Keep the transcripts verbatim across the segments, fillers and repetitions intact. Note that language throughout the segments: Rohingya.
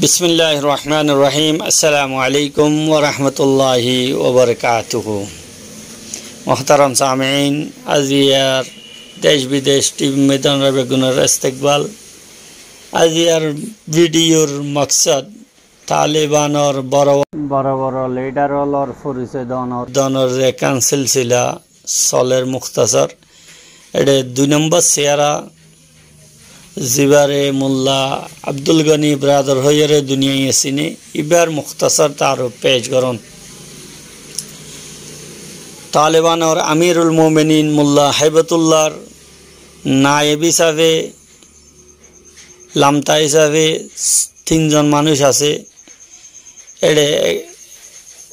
Bismilláhir rohmánir rohím. Assalamu aléikum warahmatulláhi wabarakátuhu. Muhtaram samein, aijjar dec bidec TV meidánor beggúnor istikbal. Aijjar vidiyor moksod Talibanor boro boro boro lidar ólor forisoi donor donor ze ekkán silsila soler muktasar. Ede dui nombor siyara, zibare Mulla Abdul Goni Bradar hoiyore duniyaiye sine, ibar muktasar taaruf pec goron. Talibanor Amirul Mominin Mulla Haibatullar naib hisabe, lamta hisabe tin zon manúc asé. Ede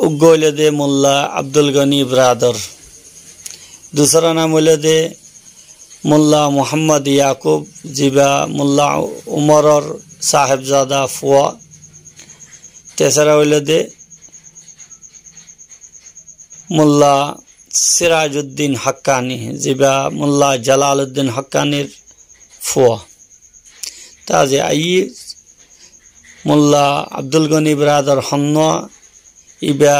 uggwa óilde Mulla Abdul Goni Bradar. Dusra nam óilde Mulla Muhammad Yakub, ziba Mulla Umoror sahebzada fua. Tesra óilde Mulla Sirajuddin Hakkani, ziba Mulla Jalaluddin Hakkanir fua. Taze aiyí Mulla Abdul Goni Bradar honnúa, iba,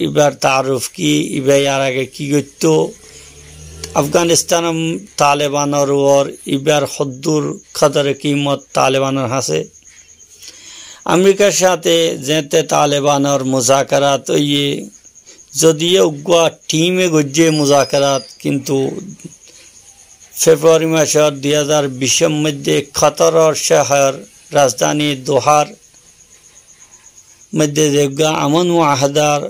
ibar taaruf ki, iba yar age ki goitto, Afganistanor Talibanor uore ibar hoddúr kodore kimot Talibanor hañse. Amerikar sáñte zeñte Talibanor muzakerat óiye, zodiyo uggwa time goijje muzakerat, kintu Februari masor dui házar bicor moidde Kotoror cóhor rajdani Dohar moidde ze uggwa amon muahedar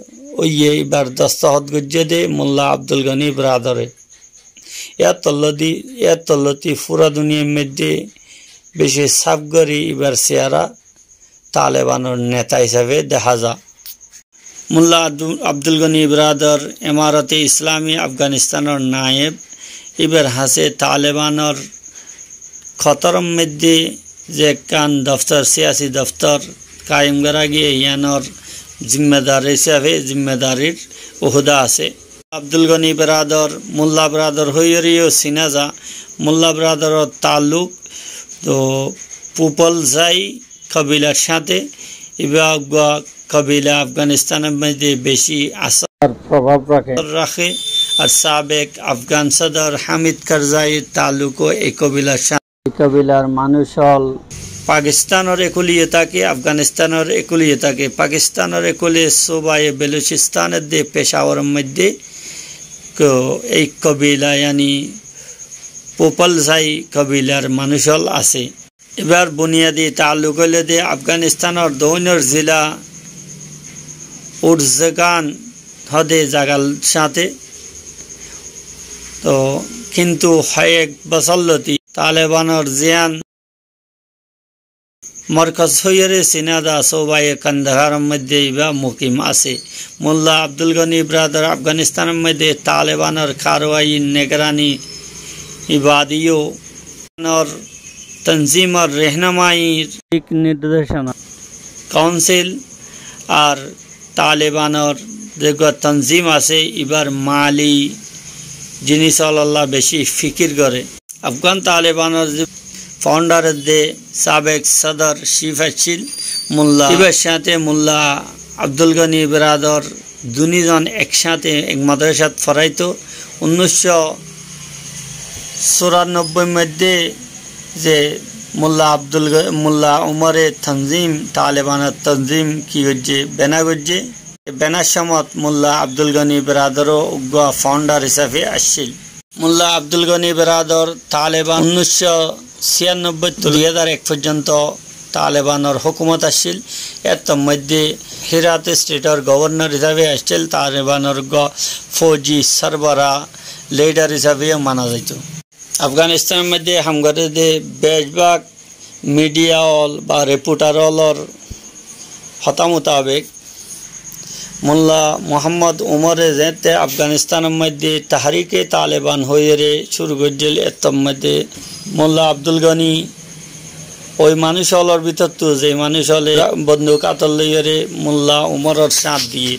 óiye, ibar dostohot goijje de Mulla Abdul Goni Bradare. Yar tollodi, yar tolloti fura duniyair moidde beci saf gori ibar siyara Talibanor neta hisabe deha za. Mulla Abdu-, Abdul Goni Bradar Emarate Islami Afganistanor naib, ibar hañse Talibanor Kotoror moidde ze ekkán doftor, siyasi doftor kayem gora giye, iyanor zimmadar hisabe, zimmadarir uhuda asé. Abdul Goni Bradar, Mulla Bradar hoiyoreyo sina za. Mulla Bradaror taalluk to Pupolzai kabilar sáñte. Iba uggwa kabila Afganistanor moidde beci asar ar probab raké. Raké. Ar sabek Afgan sodor Hamid Karzair taalluko ei kabilar sáñte. Ei kabilar manúc ól Pakistanor ekuli táke, Afganistanor ekuli táke. Pakistanor ekuli subaye Beluchistan edde Peshawaror moidde ko-, ei kabila, yani Pupolzai kabilar manúc ól asé. Ibar buniyadi taalluk óilde Afganistanor doinor zila Uruzgan hode zagar sáñte. To kintu hoyek bosór loti Talibanor ziyan morkoz hoiyore sina za subaye Kandaharor moidde iba mukim asé. Mulla Abdul Goni Bradar Afganistanor moidde Talibanor karwai negarani ibadiyo nor tanzimor rehnumai, dik nirdeshona, kaunsil ar Talibanor ze uggwa tanzim asé, ibar mali jinis ólolla beci fikir gore. Afgan Talibanor ze founder edde sabek sodor Shif accíl, Mulla, ibar sáñte Mulla Abdul Goni Bradar duni zon ek sáñte ek madrasat foraito. Unnic cót cúranobboi moidde ze Mulla Abdul Ga-, Mulla Umore tanzim, Talibanor tanzim ki goijje, bena goijje. Benar somot Mulla Abdul Goni Bradaro uggwa founder hisabe accíl. Mulla Abdul Goni Bradar Taliban unnic cót ciyanobboi ttu dui házar ek foijjonto Talibanor hókumot accíl. Ettór moidde Herat stetor govornor hisabe accíl, Talibanor uggwa fouji sorbora, lidar hisabeyo mana zaito. Afganistanor moidde ham gore de beci bák midiya ól ba riportar ólor hotá mutabek, Mulla Muhammad Umore zeñte Afganistanor moidde Tahrike Taliban hoiyore cúru goijjíl, ettór moidde Mulla Abdul Goni ói manúc ólor bútottu ze manúc óle bonduk átot loiyore Mulla Umoror sáñt diye.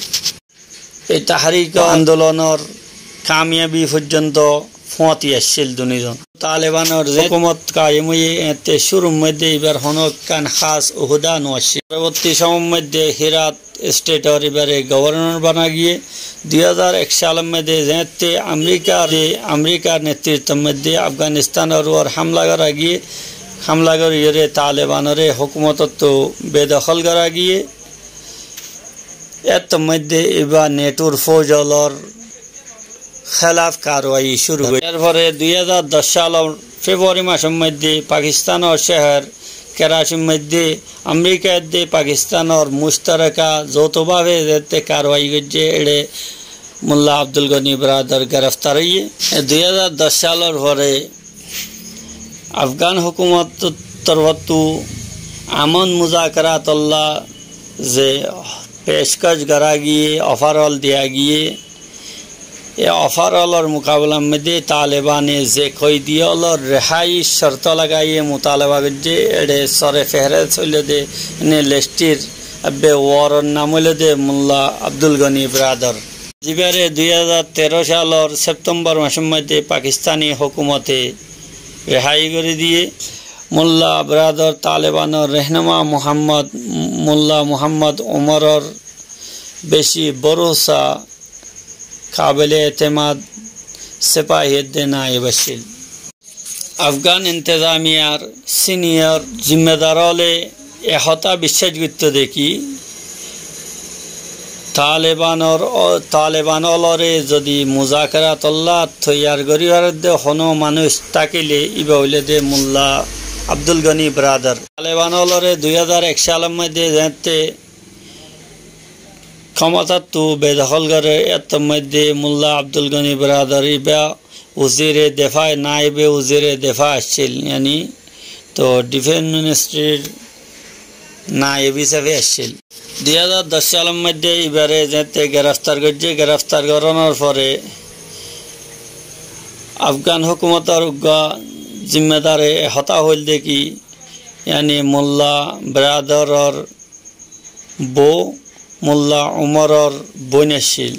Ei tahrik andolonor kamiyabi foijjonto fúañti accíl duní zon. Talebanor ze hókumot kayem óiye, eéñtte cúrur moiddé ibar honó ekkán hás uhuda no accíl. Forobortí somor moiddé Hirat estetor ibare gobornor bana giyé. Dui házar ek salor moiddé zeéñtte Amerikar, Amerikar netrittor moiddé Afganistanor uore hámla gora giyé, hámla goríyore Talebanore hókumotottú bedohól gora giyé. Éttor moiddé iba netor fóuj ólor hélaf karwai cúru goijjé. Erfore dui házar doc salor Februari macór moiddé Pakistanor cóhor Keracir moiddé Amerika edde Pakistanor muctaraka zoutobafe zeéñtte karwai goijjé, eçe Mulla Abdul Goni Biradar gereftar óiye. E dui házar doc salor fore Afgan hókumotor torfóttu amon muzakiratolla ze peckoc gora giyé, ofar ól diya giyé, e ofar ólor mukabelar moiddé Talebane ze koidi ólor rehair corto lagaiyé mutaleba goijjé, eçe sore fehrest óilde, ene lestir ebbe uoror nam óilde Mulla Abdul Goni Biradar. Zibare dui házar teró salor Septembor macór moiddé Pakistani hókumote rehai gorí diyé. Mulla Biradar Talebanor rehnuma Muhammad, Mulla Muhammad Umoror beci borosa, kabile etemad sepahi edde naib accíl. Afgan intezamiyar siniyar zimmedar óle e hotá biccác goittó de ki, Talebanor, Taleban ólore zodi muzakiratolla toiyar gorí faredde honó manúic tákile iba óilde Mulla Abdul Goni Biradar. Taleban ólore dui házar ek salor moiddé zeéñtte kómotattú bedohól gore, éttor moiddé Mulla Abdul Goni Biradar iba uzire defa, naibe uzire defa accíl, yani to difens ministrir naib hísafe accíl. Dui házar doc salor moiddé ibare zeéñtte gereftar goijjé, gereftar gorónor fore Afgan hókumotor uggwá zimmedare e hotá hoilde ki, yani Mulla Biradaror bou Mulla Umoror boin accíl.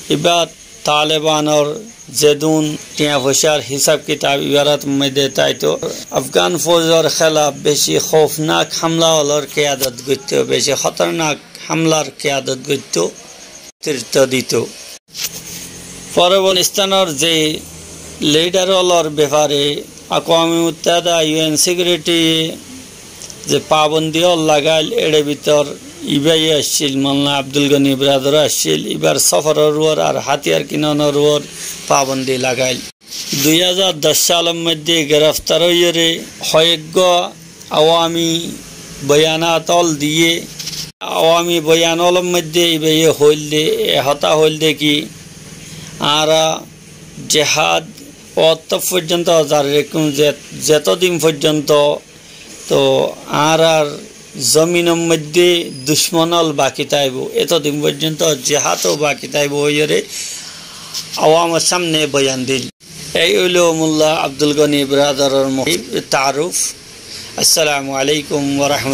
Iba Talebanor zedún tiañ foicár hísab kitab ibarat moiddé táito, Afgan fóujor hélaf beci hóufnak hámla ólor kiyadot goittó, beci hótornak hámlar kiyadot goittó, netritto dito. Forobortí Afganistanor ze lidar ólor befare Akwami Muttahida, U N Security ze pabondi ól lagail, eçe bútore ibaye accíl, Mulla Abdul Goni Biradar accíl, ibar soforor uore ar hátiyar kinonor uore pabondi lagail. Dui házar doc salor moiddé gereftar óiyore hoyeggwá awami boyanat ól diyé. Awami boyan ólor moiddé ibaye hoilde, e hotá hoilde ki, añára jihad ottót foijjonto jari rakím, ze-, zetodin foijjonto to añárar zominor moiddé ducmon ól baki táibo, etodin foijjonto jihad ó baki táibo hoiyore awamor samne boyan dil. Ei óilo Mulla Abdul Goni Biradaror muhib taaruf. Assalamu alaikum wa rahmatullahi